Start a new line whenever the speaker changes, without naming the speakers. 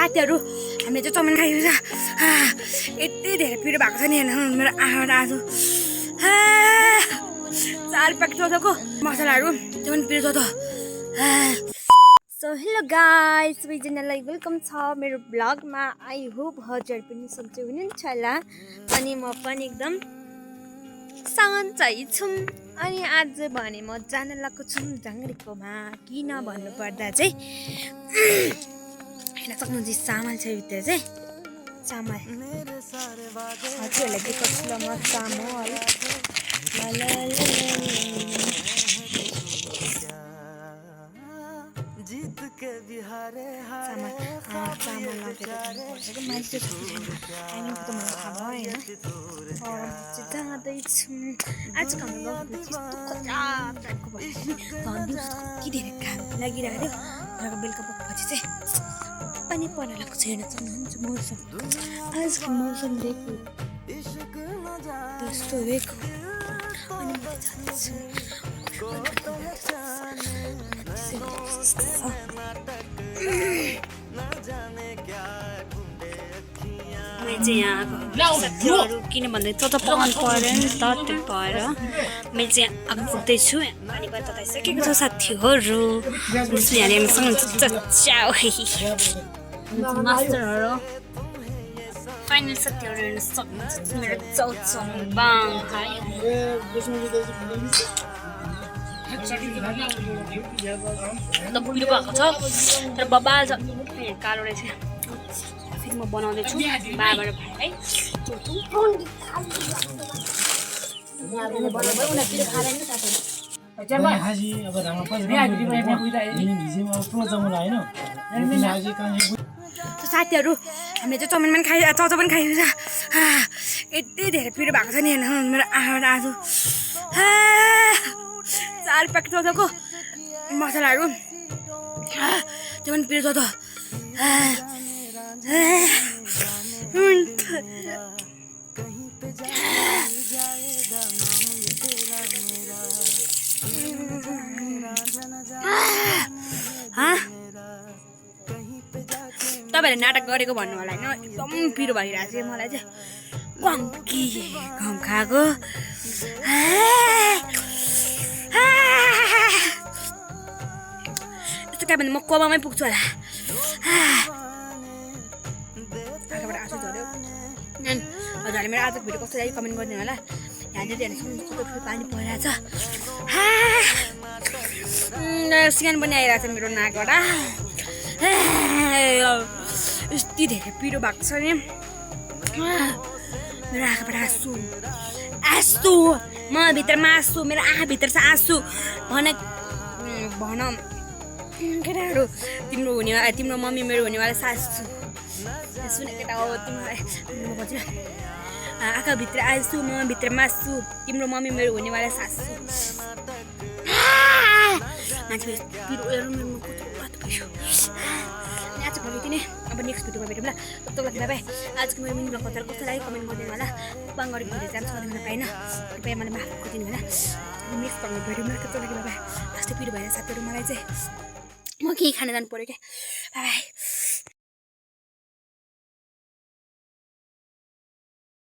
साथीहरु हामीले चाहिँ चाउमिन खाइरहेको छ यति धेरै पिरो भएको छ नि हैन मेरो आँखाबाट आँसु 4 प्याकेट चौधको मसलाहरु त्यो पनि पिरो चौध सो हेलो गाइस सबैजनालाई वेलकम छ मेरो ब्लगमा आई होप हजुर पनि सन्चै हुनुहुन्छ होला अनि म पनि एकदम सन्चै छु अनि आज भने म जान लागेको छु जाङ्गरीकोमा किन भन्नु पर्दा चाहिँ हैन सक्नुहुन्छ चामल छ भित्र चाहिँ चामल हजुरहरुलाई देखाउँछु ल म चामल चामल लगेर मान्छे हामीको त मलाई थाहा भयो हैन जाँदैछु आज हाम्रो गाउँको त्यस्तो खराब टाइपको भयो धन्दी कति धेरै काम लागिरहेको थियो तर बेलुका पक्पछि चाहिँ पानी पर्न लागेको छैन सक्नुहुन्छ मौसम आजको मौसम देखो त्यस्तो देखो अनि म जान्छु साथीहरु किन भन्दै त पकाउनु पर्यो नि त त्यो भएर मैले चाहिँ आगो फुक्दैछु पानी पनि तताइसकेको छ साथीहरु यहाँले सक्नुहुन्छ मास्टरहरु फाइनल साथीहरु हेर्न सक्नुहुन्छ मेरो चौचौ बाङ त पिरो भएको छ तर बब्बा कालो रहेछ फेरि म बनाउँदैछु बाबाबाट भाइ है साथीहरु हामीले चाहिँ चाउमिन पनि चौचौ पनि खाइरहेको छ यति धेरै पिरो भएको छ नि हैन मेरो आँखाबाट आँसु 4 प्याकेट चौधको मसलाहरु त्यो पनि पिरो चौध तपाईहरुले नाटक गरेको भन्नु होला हैन एकदम पिरो भइरहेछ मलाई चाहिँ कङ्की घम खाएको यस्तो क्या भने म कोमामै पुग्छु होला हजुरले मेरो आजको भिडियो कस्तो लाग्यो कमेन्ट गरिदिनु होला यहाँनिर कस्तो पानी परिरहेछ सिगान पनि आइरहेछ मेरो नाकबाट यति धेरै पिरो भएको छ नि मेरो आँखाबाट आँसु आँसु म भित्रमा आँसु मेरो आँखाभित्र छ आँसु भन केटाहरू तिम्रो मम्मी मेरो हुनेवाला सासु सुने केटा हो तिम्रो भन्छु आँखाभित्र आँसु म भित्र मासु तिम्रो मम्मी मेरो हुनेवाला सासु मान्छे पिरो आजको भिडियो यति नै अब नेक्स्ट भिडियोमा भेटौँ ल तबतक बाई बाई आजको मेरो मिनी ब्लग हजुर कस्तो लाग्यो कमेन्ट गरिदिनु होला बाङ गरेको भिडियो चाहिँ सधैँ मलाई पाइन कृपया मलाई माफ गरिदिनु होला नेक्स्ट भन्ने भिडियोमा तबतक बाई बाई लास्टै पिरो भएर साथीहरु मलाई चाहिँ म केही खान जानु पर्यो क्या बाई बाई